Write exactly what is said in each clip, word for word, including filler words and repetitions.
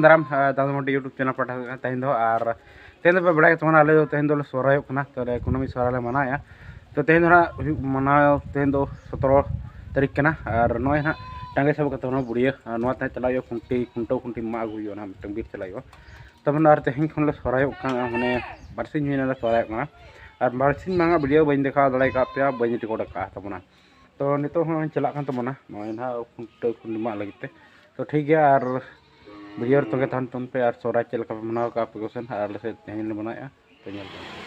ᱫᱟᱨᱟᱢ, ᱟᱨ ᱫᱟᱫᱟ ᱢᱟᱹᱱᱰᱤ YouTube channel ᱯᱟᱦᱴᱟ ᱥᱮᱫ ᱠᱷᱚᱱ ᱛᱮᱦᱮᱧ ᱫᱚ, ᱟᱨ ᱛᱮᱦᱮᱧ ᱫᱚᱯᱮ ᱵᱟᱲᱟᱭ ᱜᱮ ᱛᱟᱵᱚᱱᱟ, ᱟᱞᱮ ᱫᱚ ᱛᱮᱦᱮᱧ ᱫᱚᱞᱮ ᱥᱚᱦᱨᱟᱭᱚᱜ ᱠᱟᱱᱟ, ᱛᱚ ᱠᱩᱱᱟᱹᱢᱤ ᱥᱚᱦᱨᱟᱭ ᱞᱮ ᱢᱟᱱᱟᱣᱮᱫᱼᱟ᱾ ᱛᱚ ᱛᱮᱦᱮᱧ ᱫᱚ ᱦᱟᱸᱜ ᱦᱩᱭᱩᱜ ᱢᱟᱱᱟᱣ, ᱛᱮᱦᱮᱧ ᱫᱚ ᱥᱚᱛᱨᱚ ᱛᱟᱹᱨᱤᱠᱷ ᱠᱟᱱᱟ, ᱟᱨ ᱱᱚᱜᱼᱚᱭ ᱦᱟᱸᱜ ᱴᱟᱸᱜᱮ ᱥᱟᱵ ᱠᱟᱛᱮ ᱚᱱᱟ ᱵᱩᱲᱤᱭᱟᱹ, ᱟᱨ ᱱᱚᱣᱟ ᱛᱮ ᱪᱟᱞᱟᱜ ᱦᱩᱭᱩᱜᱼᱟ ᱠᱷᱩᱱᱴᱤ, ᱠᱷᱩᱱᱴᱟᱹᱣ ᱠᱷᱩᱱᱴᱤ ᱢᱟᱜ ᱟᱹᱜᱩ ᱦᱩᱭᱩᱜᱼᱟ, ᱚᱱᱟ ᱢᱤᱫᱴᱟᱝ ᱵᱤᱨ ᱪᱟᱞᱟᱜ ᱦᱩᱭᱩᱜᱼᱟ᱾ ᱛᱚᱵᱮ ᱟᱨ ᱛᱮᱦᱮᱧ ᱠᱷᱚᱱ ᱞᱮ ᱥᱚᱦᱨᱟᱭᱚᱜ ᱠᱟᱱᱟ, ᱢᱟᱱᱮ ᱵᱟᱨᱥᱤᱧ ᱦᱩᱭᱱᱟ ᱞᱮ ᱥᱚᱦᱨᱟᱭᱚᱜ ᱠᱟᱱᱟ, ᱟᱨ ᱵᱟᱨᱥᱤᱧ ᱢᱟᱲᱟᱝ ᱵᱷᱤᱰᱤᱭᱳ ᱵᱟᱹᱧ ᱫᱮᱠᱷᱟᱣ ᱫᱟᱲᱮ ᱟᱠᱟᱫ ᱯᱮᱭᱟ, ᱵᱟᱹᱧ ᱨᱮᱠᱚᱨᱰ ᱟᱠᱟᱫ ᱛᱟᱵᱚᱱᱟ᱾ ᱛᱚ ᱱᱤᱛᱚᱜ ᱦᱚᱸ ᱪᱟᱞᱟᱜ ᱠᱟᱱ ᱛᱟᱵᱚᱱᱟ ᱱᱚᱜᱼᱚᱭ ᱱᱟᱦᱟᱜ ᱠᱷᱩᱱᱴᱟᱹᱣ ᱠᱷᱩᱱᱴᱤ ᱢᱟᱜ ᱞᱟᱹᱜᱤᱫ ᱛᱮ᱾ ᱛᱚ ᱴᱷᱤᱠ ᱜᱮᱭᱟ, ᱟᱨ ᱵᱷᱤᱰᱤᱭᱳ ᱨᱮ ᱛᱚᱸᱜᱮ ᱛᱟᱦᱮᱱ ᱛᱟᱵᱚᱱ ᱯᱮ, ᱟᱨ ᱥᱚᱦᱨᱟᱭ ᱪᱮᱫ ᱞᱮᱠᱟ ᱯᱮ ᱢᱟᱱᱟᱣ ᱠᱟᱜᱼᱟ ᱟᱯᱮ ᱠᱚᱥᱮᱱ, ᱟᱨ ᱟᱞᱮ ᱥᱮᱫ ᱛᱮᱦᱮᱧ ᱞᱮ ᱢᱟᱱᱟᱣᱮᱫᱼᱟ᱾ ᱛᱚ ᱧᱮᱞ ᱛᱟᱵᱚᱱ ᱯᱮ᱾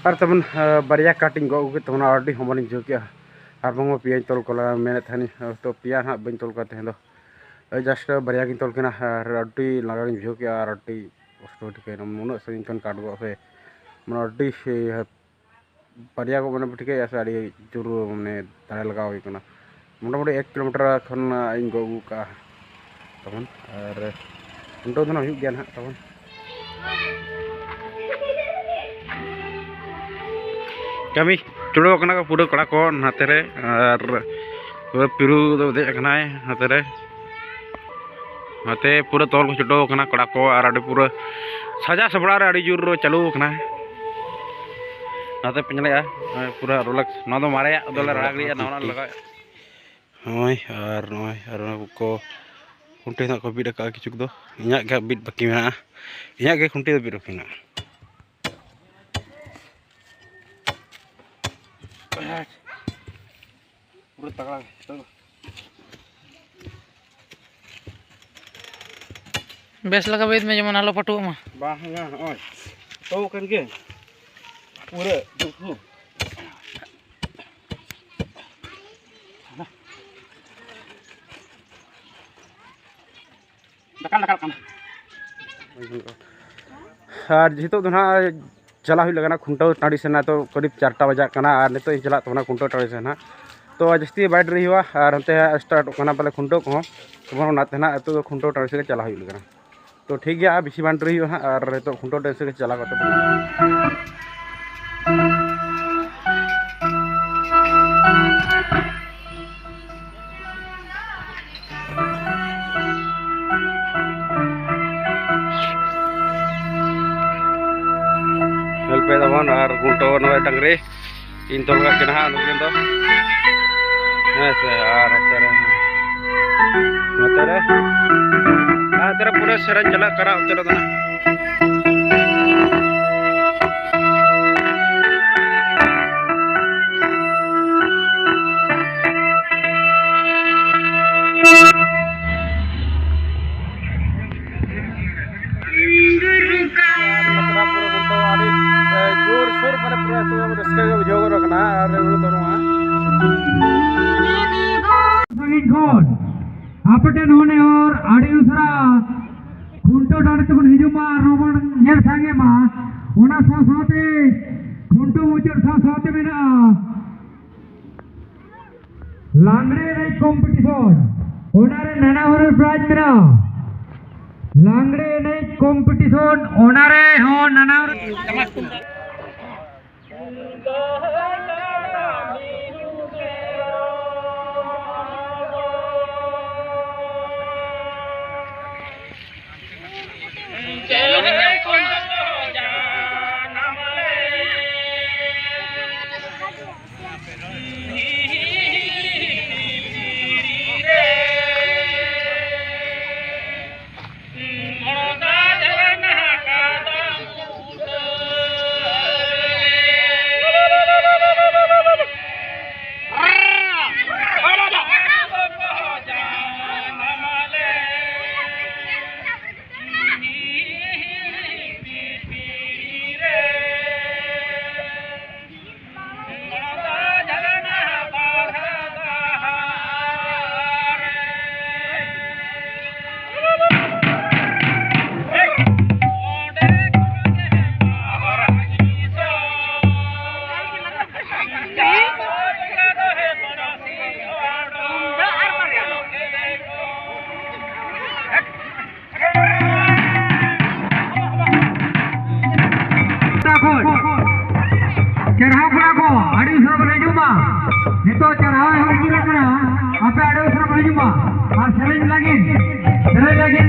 ᱟᱨ ᱛᱟᱵᱚᱱ, ᱟᱸ, ᱵᱟᱨᱭᱟ ᱠᱟᱴ ᱤᱧ ᱜᱚᱜ ᱟᱹᱜᱩ ᱠᱮᱫ ᱛᱟᱵᱚᱱᱟ, ᱟᱹᱰᱤ ᱦᱚᱢᱚᱱᱤᱧ ᱵᱩᱡᱷᱟᱹᱣ ᱠᱮᱜᱼᱟ, ᱟᱨ ᱵᱟᱝᱢᱟ ᱯᱮᱭᱟᱧ ᱛᱚᱞ ᱠᱚ ᱞᱟᱜᱟ ᱢᱮᱱᱮᱫ ᱛᱟᱦᱮᱱᱤᱧ, ᱛᱚ ᱯᱮᱭᱟ ᱦᱟᱸᱜ ᱵᱟᱹᱧ ᱛᱚᱞ ᱠᱚᱣᱟ ᱛᱮᱦᱮᱧ ᱫᱚ, ᱡᱟᱥᱴ ᱵᱟᱨᱭᱟ ᱜᱤᱧ ᱛᱚᱞ ᱠᱤᱱᱟ, ᱟᱨ ᱟᱹᱰᱤ ᱞᱟᱸᱜᱟ ᱜᱤᱧ ᱵᱩᱡᱷᱟᱹᱣ ᱠᱮᱜᱼᱟ, ᱟᱨ ᱟᱹᱰᱤ ᱠᱚᱥᱴᱚ ᱴᱷᱤᱠᱟᱹᱭᱮᱱᱟ, ᱩᱱᱟᱹᱜ ᱥᱟᱺᱜᱤᱧ ᱠᱷᱚᱱ ᱠᱟᱴ ᱜᱚᱜ ᱥᱮ, ᱢᱟᱱᱮ ᱟᱹᱰᱤ ᱵᱟᱨᱭᱟ ᱠᱚ ᱢᱟᱱᱮ ᱴᱷᱤᱠᱟᱹᱭᱟ ᱥᱮ, ᱟᱹᱰᱤ ᱡᱳᱨ ᱢᱟᱱᱮ ᱫᱟᱲᱮ ᱞᱟᱜᱟᱣ ᱦᱩᱭ ᱠᱟᱱᱟ᱾ ᱢᱚᱴᱟᱢᱩᱴᱤ ᱮᱠ ᱠᱤᱞᱳᱢᱤᱴᱟᱨ ᱠᱷᱚᱱ ᱤᱧ ᱜᱚᱜ ᱟᱹᱜᱩ ᱠᱟᱜᱼᱟ᱾ ᱛᱟᱵᱚᱱ ᱟᱨ ᱠᱷᱩᱱᱴᱟᱹᱣ ᱫᱚ ᱱᱟᱜ ᱦᱩᱭᱩᱜ ᱜᱮᱭᱟ ᱱᱟᱦᱟᱜ ᱛᱟᱵᱚᱱ᱾ ᱠᱟᱹᱢᱤ ᱪᱩᱲᱟᱹᱣ ᱠᱟᱱᱟ ᱠᱚ ᱯᱩᱨᱟᱹ ᱠᱚᱲᱟ ᱠᱚ ᱱᱟᱛᱮ ᱨᱮ, ᱟᱨ ᱯᱩᱨᱟᱹ ᱯᱤᱨᱩ ᱫᱚ ᱫᱮᱡ ᱟᱠᱟᱱᱟᱭ ᱱᱟᱛᱮ ᱨᱮ᱾ ᱱᱚᱛᱮ ᱯᱩᱨᱟᱹ ᱛᱚᱞ ᱠᱚ ᱪᱷᱩᱴᱟᱹᱣ ᱠᱟᱱᱟ ᱠᱚᱲᱟ ᱠᱚ, ᱟᱨ ᱟᱹᱰᱤ ᱯᱩᱨᱟᱹ ᱥᱟᱡᱟᱣ ᱥᱟᱯᱲᱟᱣ ᱨᱮ ᱟᱹᱰᱤ ᱡᱳᱨ ᱪᱟᱹᱞᱩ ᱠᱟᱱᱟ᱾ ᱱᱚᱛᱮ ᱯᱮ ᱧᱮᱞᱮᱜᱼᱟ, ᱱᱚᱜᱼᱚᱭ ᱯᱩᱨᱟᱹ ᱨᱳᱞᱮᱠᱥ, ᱱᱚᱣᱟ ᱫᱚ ᱢᱟᱨᱮᱭᱟᱜ ᱫᱚᱞᱮ ᱨᱟᱲᱟ ᱜᱤᱰᱤᱭᱟ, ᱱᱟᱣᱟᱱᱟᱜ ᱞᱮ ᱞᱟᱜᱟᱣᱮᱜᱼᱟ᱾ ᱱᱚᱜᱼᱚᱭ ᱟᱨ ᱱᱚᱜᱼᱚᱭ ᱟᱨ ᱚᱱᱟ ᱠᱚ ᱠᱷᱩᱱᱴᱤ ᱱᱟᱜ ᱠᱚ ᱵᱤᱫ ᱟᱠᱟᱫᱼᱟ ᱠᱤᱪᱷᱩ ᱫᱚ, ᱤᱧᱟᱹᱜ ᱜᱮ ᱵᱤᱫ ᱵᱟᱹᱠᱤ ᱢᱮᱱᱟᱜᱼᱟ, ᱤᱧᱟᱹᱜ ᱜᱮ ᱠᱷᱩᱱᱴᱤ ᱫᱚ ᱵᱤᱫ ᱵᱟᱹᱠᱤ ᱢᱮᱱᱟᱜᱼᱟ᱾ ᱯᱩᱨᱟᱹ ᱛᱟᱜᱲᱟ ᱜᱮ᱾ ᱵᱮᱥ ᱞᱮᱠᱟ ᱵᱮᱫ ᱢᱮ, ᱡᱮᱢᱚᱱ ᱟᱞᱚ ᱯᱟᱹᱴᱩᱣᱟᱜ ᱢᱟ᱾ ᱵᱟᱝ ᱦᱩᱭᱩᱜᱼᱟ, ᱱᱚᱜᱼᱚᱭ ᱛᱚ ᱠᱟᱱ ᱜᱮ ᱯᱩᱨᱟᱹ ᱫᱩᱯᱷᱩ᱾ ᱰᱟᱠᱟᱞ ᱰᱟᱠᱟᱞ ᱠᱟᱱᱟ᱾ ᱟᱨ ᱱᱤᱛᱚᱜ ᱫᱚ ᱱᱟᱦᱟᱜ ᱪᱟᱞᱟᱜ ᱦᱩᱭᱩᱜ ᱞᱟᱹᱜᱤᱫ ᱠᱟᱱᱟ ᱠᱷᱩᱱᱴᱟᱹᱣ ᱴᱟᱺᱰᱤ ᱥᱮᱱ, ᱱᱤᱛᱚᱜ ᱠᱚᱨᱤᱵ ᱪᱟᱨᱴᱟ ᱵᱟᱡᱟᱜ ᱠᱟᱱᱟ, ᱟᱨ ᱱᱤᱛᱚᱜ ᱤᱧ ᱪᱟᱞᱟᱜ ᱛᱟᱵᱚᱱᱟ ᱠᱷᱩᱱᱴᱟᱹᱣ ᱴᱟᱺᱰᱤ ᱥᱮᱱ ᱦᱟᱸᱜ᱾ ᱛᱚ ᱡᱟᱹᱥᱛᱤ ᱵᱟᱭ ᱰᱮᱨᱤ ᱦᱩᱭᱩᱜᱼᱟ, ᱟᱨ ᱚᱱᱛᱮ ᱦᱟᱸᱜ ᱥᱴᱟᱨᱴᱚᱜ ᱠᱟᱱᱟ ᱯᱟᱞᱮ ᱠᱷᱩᱱᱴᱟᱹᱣ ᱠᱚᱦᱚᱸ, ᱛᱚᱵᱮ ᱚᱱᱟᱛᱮ ᱱᱟᱦᱟᱜ ᱱᱤᱛᱚᱜ ᱫᱚ ᱠᱷᱩᱱᱴᱟᱹᱣ ᱴᱟᱺᱰᱤ ᱥᱮᱫ ᱜᱮ ᱪᱟᱞᱟᱜ ᱦᱩᱭᱩᱜ ᱞᱟᱹᱜᱤᱫ ᱠᱟᱱᱟ᱾ ᱛᱚ ᱴᱷᱤᱠ ᱜᱮᱭᱟ, ᱟᱨ ᱵᱮᱥᱤ ᱵᱟᱝ ᱰᱮᱨᱤ ᱦᱩᱭᱩᱜᱼᱟ ᱦᱟᱸᱜ, ᱟᱨ ᱱᱤᱛᱚᱜ ᱠᱷᱩᱱᱴᱟᱹᱣ ᱴᱟᱺᱰᱤ ᱥᱮᱫ ᱜᱮ ᱪᱟᱞᱟᱣ ᱠᱟᱛᱮ ᱵᱚᱱ ᱧᱮᱞ ᱯᱮ ᱛᱟᱵᱚᱱ ᱟᱨ ᱠᱷᱩᱱᱴᱟᱹᱣ ᱱᱚᱜᱼᱚᱭ ᱰᱟᱝᱨᱤ᱾ ᱤᱧ ᱛᱚᱞ ᱠᱟᱜ ᱠᱤᱱᱟ ᱦᱟᱸᱜ ᱱᱩᱠᱤᱱ ᱫᱚ᱾ ᱦᱮᱸ ᱥᱮ, ᱟᱨ ᱦᱟᱱᱛᱮ ᱨᱮ, ᱱᱚᱛᱮ ᱨᱮ, ᱟᱨ ᱦᱟᱱᱛᱮ ᱨᱮ ᱯᱩᱨᱟᱹ ᱥᱮᱨᱮᱧ ᱪᱟᱞᱟᱜ ᱠᱟᱱᱟ ᱚᱱᱛᱮ ᱨᱮᱫᱚ ᱱᱟᱜ᱾ ᱟᱹᱰᱤ, ᱮ, ᱡᱳᱨᱥᱳᱨ, ᱢᱟᱱᱮ, ᱯᱩᱨᱟᱹ ᱮᱠᱫᱚᱢ ᱨᱟᱹᱥᱠᱟᱹ ᱜᱮ ᱵᱩᱡᱷᱟᱹᱣ ᱜᱚᱫ ᱠᱟᱱᱟ᱾ ᱟᱨ ᱦᱩᱲᱩ ᱫᱚ ᱱᱚᱣᱟ ᱥᱟᱺᱜᱤᱧ ᱠᱷᱚᱱ ᱟᱯᱮ ᱴᱷᱮᱱ ᱦᱚᱸ ᱱᱮᱦᱚᱨ, ᱟᱹᱰᱤ ᱩᱥᱟᱹᱨᱟ ᱠᱷᱩᱱᱴᱟᱹᱣ ᱴᱟᱺᱰᱤ ᱛᱮᱵᱚᱱ ᱦᱤᱡᱩᱜ ᱢᱟ ᱟᱨ ᱱᱚᱣᱟ ᱵᱚᱱ ᱧᱮᱞ ᱥᱟᱸᱜᱮ ᱢᱟ᱾ ᱚᱱᱟ ᱥᱟᱶ ᱥᱟᱶᱛᱮ ᱠᱷᱩᱱᱴᱟᱹᱣ ᱢᱩᱪᱟᱹᱫ ᱥᱟᱶ ᱥᱟᱶᱛᱮ ᱢᱮᱱᱟᱜᱼᱟ ᱞᱟᱜᱽᱲᱮ ᱮᱱᱮᱡ ᱠᱚᱢᱯᱤᱴᱤᱥᱚᱱ, ᱚᱱᱟᱨᱮ ᱱᱟᱱᱟ ᱦᱩᱱᱟᱹᱨ ᱯᱨᱟᱭᱤᱡᱽ ᱢᱮᱱᱟᱜᱼᱟ᱾ ᱞᱟᱜᱽᱲᱮ ᱮᱱᱮᱡ ᱠᱚᱢᱯᱤᱴᱤᱥᱚᱱ, ᱚᱱᱟᱨᱮ ᱦᱚᱸ ᱱᱟᱱᱟ ᱦᱩᱱᱟᱹᱨ ᱠᱷᱚᱱ ᱪᱟᱨᱦᱟᱣ ᱠᱚᱲᱟ ᱠᱚ ᱟᱹᱰᱤ ᱩᱥᱟᱹᱨᱟ ᱵᱚᱱ ᱦᱤᱡᱩᱜ ᱢᱟ᱾ ᱱᱤᱛᱚᱜ ᱪᱟᱨᱦᱟᱣ ᱮᱦᱚᱵ ᱩᱛᱟᱹᱨ ᱟᱠᱟᱱᱟ, ᱟᱯᱮ ᱟᱹᱰᱤ ᱩᱥᱟᱹᱨᱟ ᱵᱚᱱ ᱦᱤᱡᱩᱜ ᱢᱟ᱾ ᱟᱨ ᱥᱮᱨᱮᱧ ᱞᱟᱹᱜᱤᱫ, ᱥᱮᱨᱮᱧ ᱞᱟᱹᱜᱤᱫ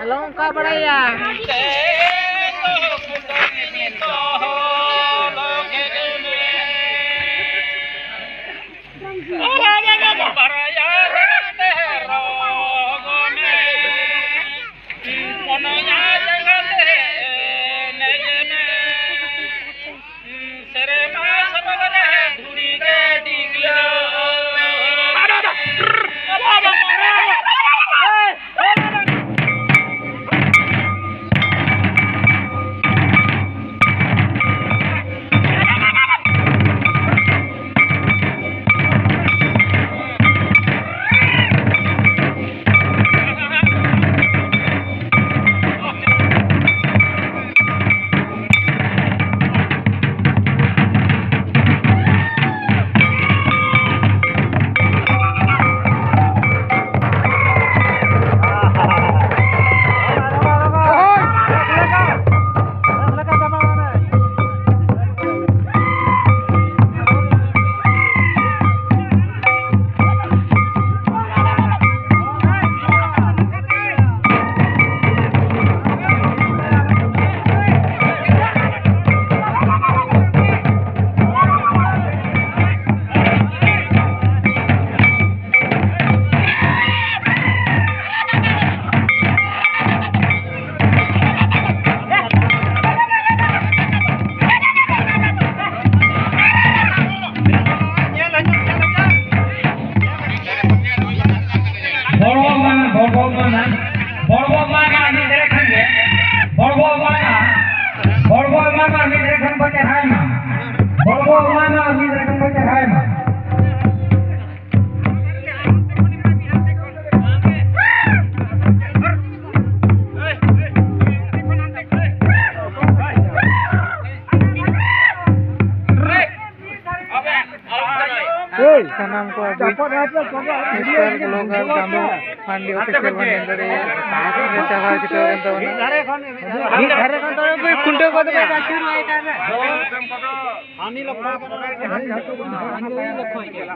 ᱟᱞᱚᱢ ᱚᱱᱠᱟ ᱵᱟᱲᱟᱭᱟ᱾ ᱵᱚᱲᱵᱚ ᱢᱟ, ᱵᱚᱲᱵᱚ ᱢᱟ ᱱᱟ, ᱵᱚᱲᱵᱚ ᱢᱟ ᱱᱟ ᱢᱤᱫ ᱰᱮᱨᱮᱠ ᱠᱷᱟᱱ ᱜᱮ, ᱵᱚᱲᱵᱚ ᱢᱟ ᱱᱟ, ᱵᱚᱲᱵᱚ ᱢᱟ ᱱᱟ ᱢᱤᱫ ᱰᱮᱨᱮᱠ ᱠᱷᱟᱱ ᱠᱚ ᱪᱮᱦᱨᱟᱭ ᱢᱟ, ᱵᱚᱲᱵᱚ ᱢᱟ ᱱᱟ ᱢᱤᱫ ᱰᱮᱨᱮᱠ ᱠᱷᱟᱱ ᱠᱚ ᱪᱮᱦᱨᱟᱭ ᱢᱟ᱾ ᱮᱭ, ᱥᱟᱱᱟᱢ ᱠᱚ ᱢᱤᱥᱴᱟᱨ ᱵᱞᱚᱜᱟᱨ ᱪᱟᱸᱫᱚ ᱢᱟᱱᱰᱤ ᱚᱯᱷᱤᱥᱤᱭᱟᱞ ᱵᱚᱱ ᱧᱮᱞ ᱫᱟᱲᱮᱭᱟᱜᱼᱟ᱾ ᱪᱟᱞᱟᱣ ᱪᱷᱩᱴᱟᱹᱣ ᱮᱱ ᱛᱟᱵᱚᱱᱟ᱾ ᱢᱤᱫ ᱫᱷᱟᱨᱮ ᱠᱷᱚᱱ ᱫᱚ ᱠᱷᱩᱱᱴᱟᱹᱣ ᱠᱚᱫᱚ ᱵᱟᱭ ᱟᱹᱪᱩᱨᱚᱜᱼᱟ ᱮᱴᱟᱜ ᱨᱮ᱾ ᱦᱟᱹᱱᱤ ᱞᱚᱠᱷᱚᱭ ᱠᱟᱱᱟ᱾ ᱦᱟᱹᱱᱤ ᱞᱚᱠᱷᱚᱭ ᱠᱟᱱᱟ᱾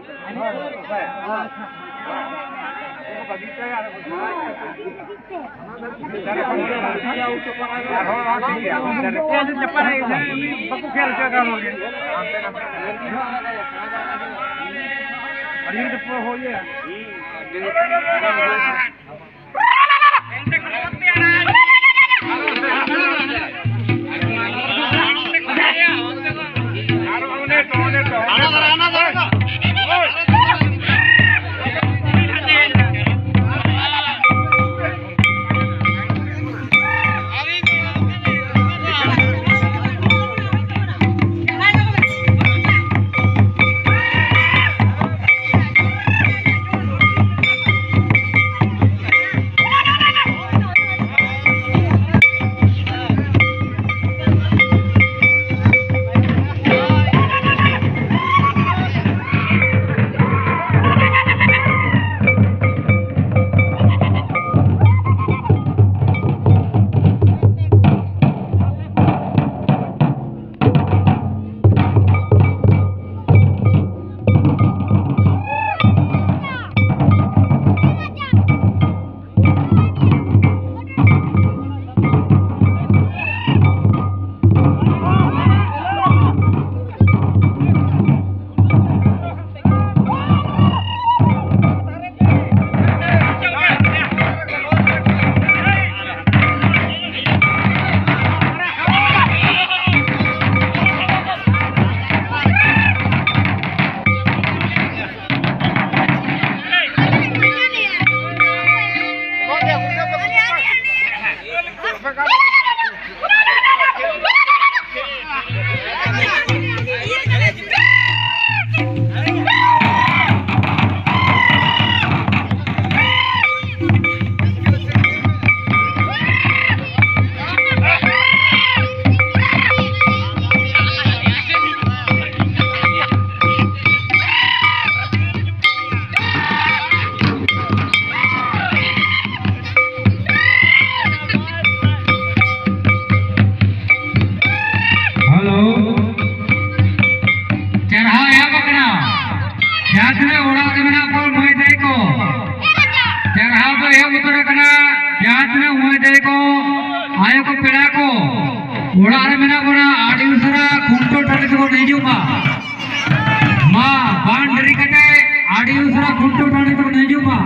ᱦᱤᱡᱩᱜ ᱢᱟ᱾ ᱢᱟ, ᱵᱟᱝ ᱰᱮᱨᱤ ᱠᱟᱛᱮ ᱟᱹᱰᱤ ᱩᱥᱟᱹᱨᱟ ᱠᱷᱩᱱᱴᱟᱹᱣ ᱴᱟᱺᱰᱤ ᱛᱮᱵᱚᱱ ᱦᱤᱡᱩᱜ ᱢᱟ᱾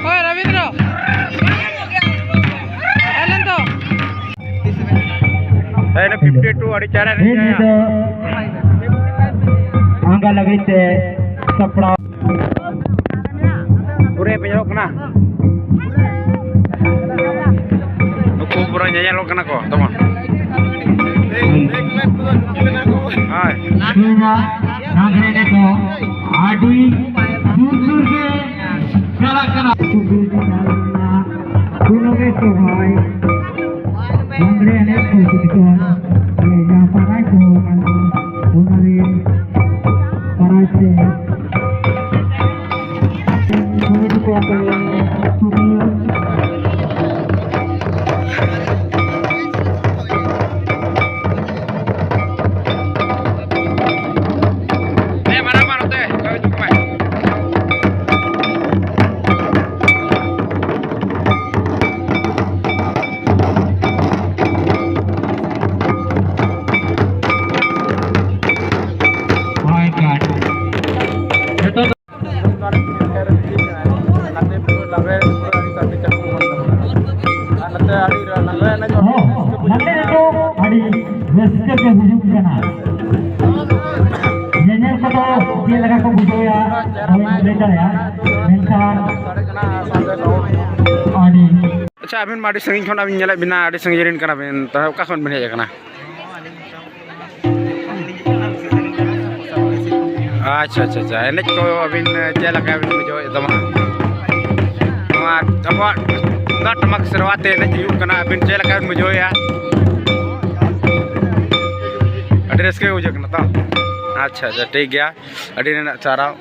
ᱦᱳᱭ, ᱨᱚᱵᱤᱱᱫᱨᱚ᱾ ᱦᱮᱡ ᱞᱮᱱ ᱛᱚ᱾ ᱦᱮᱸ, ᱯᱷᱤᱯᱴᱤ ᱴᱩ ᱟᱹᱰᱤ ᱪᱟᱨᱮ ᱨᱮ ᱱᱤᱛ ᱫᱚ ᱚᱱᱠᱟ ᱞᱟᱹᱜᱤᱫ ᱛᱮ ᱥᱟᱯᱲᱟᱣ᱾ ᱯᱩᱨᱟᱹ ᱯᱮ ᱧᱮᱞᱚᱜ ᱠᱟᱱᱟ᱾ ᱱᱩᱠᱩ ᱯᱩᱨᱟᱹ ᱧᱮᱧᱮᱞᱚᱜ ᱠᱟᱱᱟ ᱠᱚ ᱛᱟᱵᱚᱱ᱾ ᱦᱳᱭ᱾ ᱱᱚᱣᱟ ᱞᱟᱜᱽᱬᱮ ᱮᱱᱮᱡ ᱫᱚ ᱟᱹᱰᱤ ᱡᱳᱨ ᱡᱳᱨ ᱜᱮ ᱪᱟᱞᱟᱜ ᱠᱟᱱᱟ᱾ ᱠᱩᱞᱟᱹᱢᱮ ᱥᱚᱦᱟᱭ ᱞᱟᱜᱽᱬᱮ ᱮᱱᱮᱡ ᱠᱚ ᱡᱚᱛᱚ ᱡᱟᱦᱟᱸ ᱯᱟᱲᱟ ᱠᱚ ᱚᱱᱟ ᱨᱮ ᱯᱟᱲᱟ ᱥᱮ ᱦᱳᱭ, ᱦᱩᱭ ᱫᱟᱲᱮᱭᱟᱜᱼᱟ, ᱢᱮᱱᱠᱷᱟᱱ ᱟᱹᱰᱤ ᱟᱪᱪᱷᱟ, ᱟᱹᱵᱤᱱ ᱢᱟ ᱟᱹᱰᱤ ᱥᱟᱺᱜᱤᱧ ᱠᱷᱚᱱᱟᱜ ᱵᱤᱱ ᱧᱮᱞᱮᱫ ᱵᱤᱱᱟ, ᱟᱹᱰᱤ ᱥᱟᱺᱜᱤᱧ ᱨᱮᱱ ᱠᱟᱱᱟ ᱵᱤᱱ, ᱛᱚ ᱚᱠᱟ ᱠᱷᱚᱱ ᱵᱤᱱ ᱦᱮᱡ ᱟᱠᱟᱱᱟ? ᱟᱪᱪᱷᱟ, ᱟᱪᱪᱷᱟ, ᱟᱪᱪᱷᱟ, ᱮᱱᱮᱡ ᱠᱚ ᱟᱹᱵᱤᱱ ᱪᱮᱫ ᱞᱮᱠᱟ ᱵᱤᱱ ᱵᱩᱡᱷᱟᱹᱣᱮᱫ ᱛᱟᱵᱚᱱᱟ? ᱱᱚᱣᱟ ᱟᱵᱚᱣᱟᱜ ᱛᱩᱢᱫᱟᱜ ᱴᱟᱢᱟᱠ ᱥᱮᱨᱣᱟ ᱛᱮ ᱮᱱᱮᱡ ᱦᱩᱭᱩᱜ ᱠᱟᱱᱟ, ᱟᱹᱵᱤᱱ ᱪᱮᱫ ᱞᱮᱠᱟ ᱵᱤᱱ ᱵᱩᱡᱷᱟᱹᱣᱮᱫᱼᱟ? ᱟᱹᱰᱤ ᱨᱟᱹᱥᱠᱟᱹ ᱜᱮ ᱵᱩᱡᱷᱟᱹᱜ ᱠᱟᱱᱟ ᱛᱚ? ᱟᱪᱪᱷᱟ, ᱟᱪᱪᱷᱟ, ᱴᱷᱤᱠ ᱜᱮᱭᱟ, ᱟᱹᱰᱤ ᱨᱮᱱᱟᱜ ᱥᱟᱨᱦᱟᱣ᱾